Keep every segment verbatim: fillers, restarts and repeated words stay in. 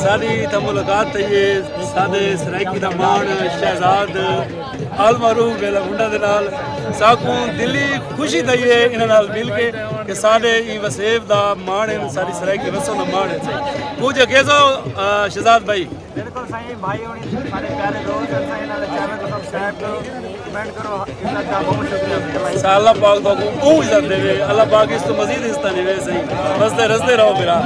ساݙی اتھاں ملاقات تھئی ہے ساݙے سرائیکی دا ماݨ شہزاد آل معروف بیلا منڈا دے نال۔ ساکوں دلی خوشی تھئی ہے انہاں نال مل کے کہ ساݙے ایں وسیب دا ماݨ ہے، ساݙی سرائیکی رسم دا ماݨ ہے۔ کجھ اگے سو، آ، شہزاد بھائی۔ بالکل سائیں، بھائی ہوݨی سارے پیارے دوست ہیں، سائیں انہاں دے چینل کو سبسکرائب کرو، کمنٹ کرو، عزت دا بہت شکریہ سائیں۔ سا اللہ پاک تہاکوں ٻہوں عزت ݙیوے، اللہ پاک اس توں مزید عزتاں ݙیوے سائیں۔ وسدے رسدے رہو میرا۔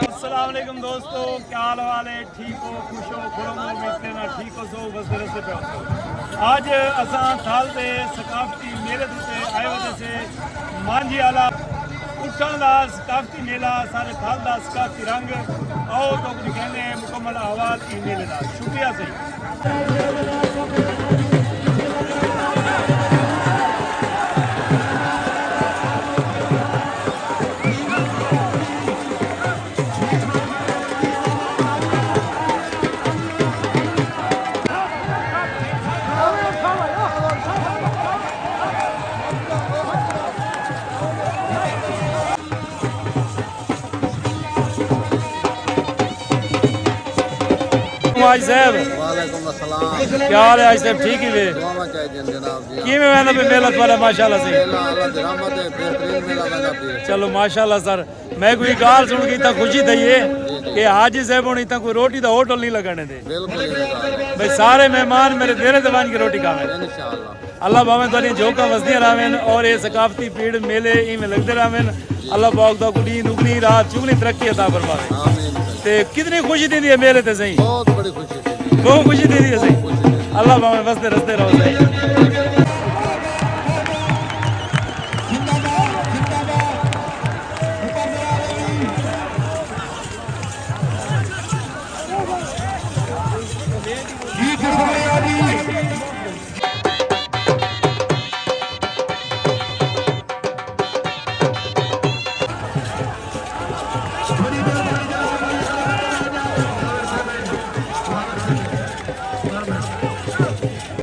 السلام علیکم دوستو، کیا حال حوال ہے؟ ٹھیک ہو؟ خوش ہو؟ کھلو منہ امید کرنا ٹھیک ہو سو، بس رستے پہ ہو سو۔ اج اساں تھل دے ثقافتی میلے تے آئے ہوئے سے مانجھی والا اٹھاں دا ثقافتی میلہ، سارے تھل دا ثقافتی رنگ۔ آؤ تو کچھ کہنے ہیں مکمل احوال ای میلے دا۔ شکریہ سائیں۔ حاج صاحب، وعلیکم السلام۔ کیا حال ہے حاج صاحب؟ ٹھیک ہی وے؟ دعاواں چاہیدیاں جناب جی۔ کیویں ویندا پئے میلہ تہاݙا؟ ماشاءاللہ سئیں۔ میلہ اللہ دی رحمت ہے، بہترین میلہ ویندا پئے۔ چلو ماشاءاللہ سر، میں کوئی ڳالھ سُݨ کے اتھاں خوشی تھئی ہے کہ حاجی صاحب ہُݨ اتھاں کوئی روٹی دا ہوٹل نہیں لڳݨ ݙیندے۔ بالکل ایویں ڳالھ ہے۔ بھئی سارے مہمان میرے دیرے تے ونڄ کے روٹی کھاویں۔ انشاءاللہ۔ اللہ بھاویں تہاݙیاں جھوکاں وسدیاں رہون اور اے ثقافتی پیڑ میلے ایویں لڳدے رہون۔ اللہ پاک تہاکوں ݙینہہ دگنی رات چگنی ترقی عطا فرماوے۔ آمین۔ تے کتنی خوشی تھیندی ہے میلے تے سئیں؟ بہت بڑی خوشی تھیندی ہے۔ بہت خوشی تھیندی ہے سئیں۔ بہت خوشی تھیندی ہے۔ اللہ پاویں وسدے رسدے رہو سئیں۔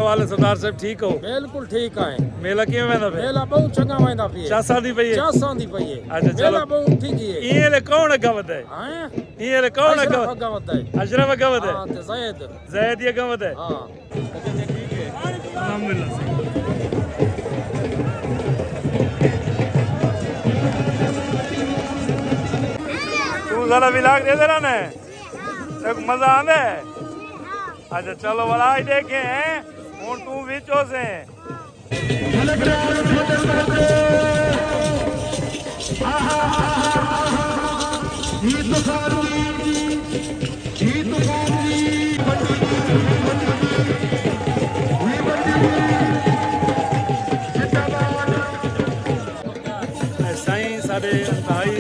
حوال ہے سردار صاحب، ٹھیک ہو؟ بالکل ٹھیک ہے۔ میلہ کیویں ویندا پئے؟ میلہ بہت چنگا ویندا پئے۔ چس آندی پئی ہے؟ چس آندی پئی ہے۔ اچھا، چلو۔ میلہ بہت ٹھیک ہے۔ ایں ویلے کون اڳاں ودھا ہے؟ ہیں؟ ایں ویلے کون اڳاں ودھا ہے؟ اشرف اڳاں ودھا ہے؟ ہاں، تے زید۔ زید ہی اڳاں ودھا ہے؟ ہاں۔ الحمدللہ سئیں۔ توں ذرا ولاگ ݙیندے رہنا ہے؟ تیکوں مزہ آندا ہے؟ اچھا چلو، ولاگ ݙیکھیں، ہݨ توں وچ ہوسیں۔ انتہائی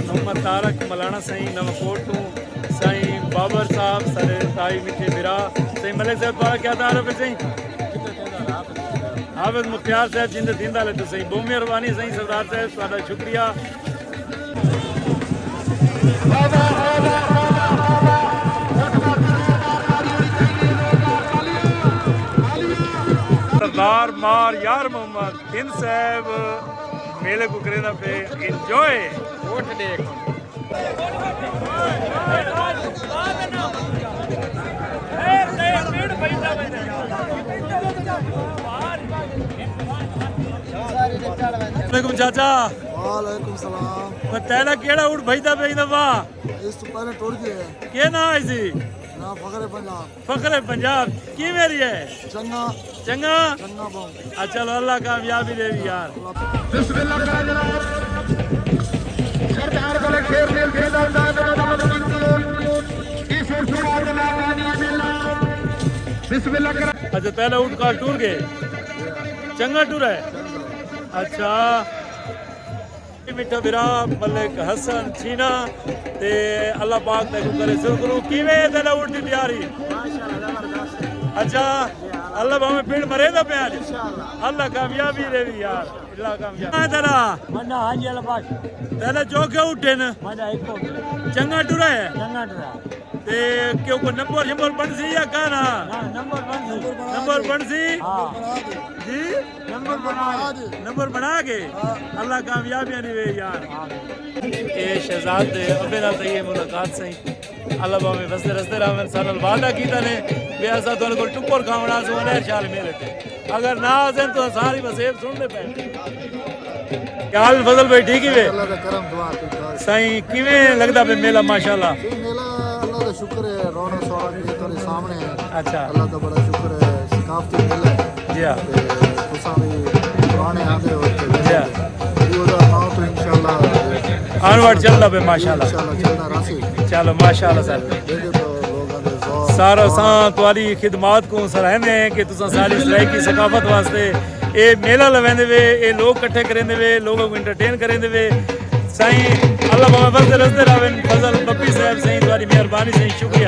محمد طارق ملانا سائیں نواں کوٹ توں، سائیں بابر صاحب سارے انتہائی میٹھے بھرا، سائیں ملک صاحب تہاݙا کیا تعارف ہے سائیں؟ حافظ مختیار صاحب جیندے تھیندے ہلے تساں، بہت مہربانی سائیں سردار صاحب، تہاݙا شکریہ۔ سردار مار یار محمد تھن صاحب میلے کوں کریندا پئے انجوائے۔ ووٹ ݙیکھ۔ وعلیکم چاچا۔ وعلیکم السلام۔ او تیݙا کیڑھا اونٹ بھڄدا پیا ایندا واہ؟ اس توں پہلے ٹر ڳئے۔ کیا ناں ہے سی؟ ناں فخر پنجاب۔ فخر پنجاب۔ کیویں رہیا ہے؟ چنڳا۔ چنڳا؟ چنڳا بہت۔ اچھا، چلو، اللہ کامیابی ݙیوی یار۔ بسم اللہ کرو جناب۔ سردار بولے شیر دل کے دل داد داد مدد۔ اس اردو آج نادانی ہے میلہ۔ بسم اللہ کرو۔ اچھا، تیݙا اونٹ کال ٹر ڳئے؟ چنڳا ٹرا ہے؟ اچھا۔ میٹھا بھرا ملک حسن چھینا تے اللہ پاک تیکوں کرے سر کرو۔ کیویں ہے تیݙا اونٹ دی تیاری؟ ماشاءاللہ زبردست۔ اچھا، اللہ بھاویں پنڈ مرے دا پیا اڄ۔ انشاءاللہ۔ اللہ کامیابی ݙیوی یار، اللہ کامیابی۔ ہاں تیݙا؟ منہ حاجی اللہ بخش۔ تیݙا چوکھے اونٹ ہے نا؟ منہ ایک ہو گیا۔ چنڳا ٹرا ہے؟ چنڳا ٹرا۔ تے کیوں کوئی نمبر شمبر بݨسی یا کانا؟ ہاں، نمبر بݨسی۔ نمبر بݨسی؟ ہاں۔ جی؟ نمبر بݨا ݙے۔ نمبر بݨا کے؟ ہاں۔ اللہ کامیابیاں ݙیوے یار۔ آمین۔ اے شہزاد دے ابے نال تاں اے ملاقات سئیں۔ اللہ بھاویں وسدے رسدے رہون، ساݙے نال وعدہ کیتا نے، وے اساں تہاݙے کول ٹکر کھاوݨ آسوں انہیر شال میلے تے۔ اگر نہ آسن تاں ساری وسیب سݨدے پئے۔ کیا حال فضل بھائی، ٹھیک ہی وے؟ اللہ دا کرم، دعا ٹھیک ٹھاک۔ سائیں، کیویں لڳدا پئے میلہ؟ ماشاءاللہ۔ سائیں، میلہ اللہ دا شکر ہے، رونق سونق ہے، تہاݙے سامݨے ہے۔ اچھا۔ اللہ دا بڑا شکر ہے، ثقافتی میلہ ہے۔ جی ہاں۔ تے تساں وی پراݨے آندے ہو تے جی ہاں۔ اے دا ناں تو انشاءاللہ آنورڈ چلدا پئے، ماشاءاللہ۔ انشاءاللہ چلدا رہسی۔ چلو، ماشاءاللہ سر۔ دیکھو تو لوگاں دے ذوق۔ سر، اساں تہاݙی خدمات کوں سراہندے ہیں کہ تساں ساݙی سرائیکی ثقافت واسطے اے میلہ لویندے وے، اے لوگ کٹھے کریندے وے، لوگاں کوں انٹرٹین کریندے وے۔ سائیں، اللہ بھاویں وسدے رسدے رہون۔ فضل بپی صاحب، سائیں، تہاݙی مہربانی سائیں، شکریہ۔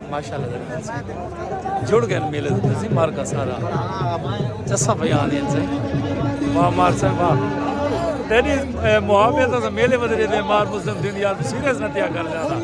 ماشاءاللہ جڑ گئے میلے دے، تسی مار کا سارا چسا بیان ہے سے۔ واہ مار سر واہ۔ تیری محبت میلے بدلے دے مار مسلم دین یار سیریس نہ تیا کر جانا۔